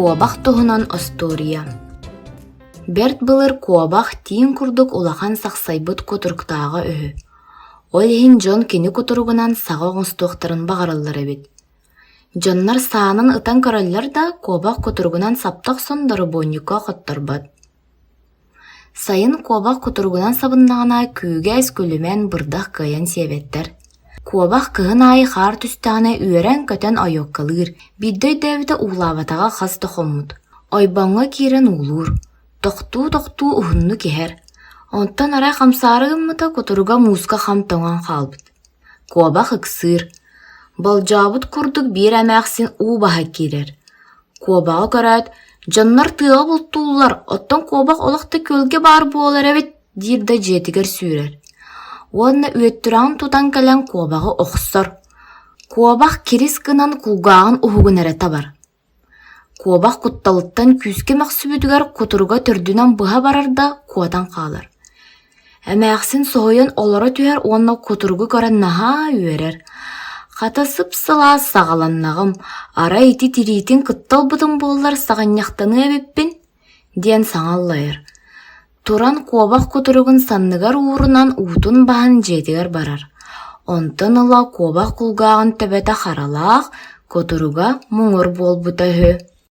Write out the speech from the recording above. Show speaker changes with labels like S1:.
S1: Куобах туһунан остуоруйа Бэрт былыр куобах тииҥ курдук улахан сахсайбыт кутуруктааҕа үһү. Ол иһин дьон кини кутуругунан саҕа оҥостуохтарын баҕараллар эбит. Дьоннор саанан ытан көрөллөр да, куобах кутуругунан сапта охсон доробуонньукка хотторбот. Сайын куобах кутуругунан сабыннаҕына күүгэс, күлүмэн, бырдах кыайан сиэбэттэр. Куобах кыһын аайы хаар түстэҕинэ үөрэн-көтөн ойуоккалыыр, биирдэ өйдөөбүтэ уулаабатаҕа хас да хоммут. Ойбоҥҥо киирэн уулуур, тохтуу-тохтуу уһуннук иһэр. Онтон арай хамсаары гыммыта кутуруга мууска хам тоҥон хаалбыт. Куобах ыксыыр, болдьообут курдук биир эмээхсин уу баһа киирэр. Куобаҕы көрөөт, дьоннор тыаҕа бултууллар, оттон куобах олох да күөлгэ баар буолар эбит диир да дьиэтигэр сүүрэр. Уонна үөттүрэҕин тутан кэлэн куобаҕы охсор. Куобах кирис гынан кулгааҕын уһугун эрэ табар. Куобах кутталыттан күүскэ мөхсүбүтүгэр кутуруга төрдүнэн быһа барар да куотан хаалар. Эмээхсин соһуйан олоро түһэр уонна кутуругу көрөн наһаа үөрэр: «Хата сып-сылаас саҕаланнаҕым, арай ити тириитин кытта ылбытым буоллар саҕынньахтаныа эбиппин» диэн саҥа аллайар. Туран куобах кутуругун санныгар уурунан уутун баһан дьиэтигэр барар. Онтон ыла куобах кулгааҕын төбөтө харалаах, кутуруга муҥур буолбута үһү.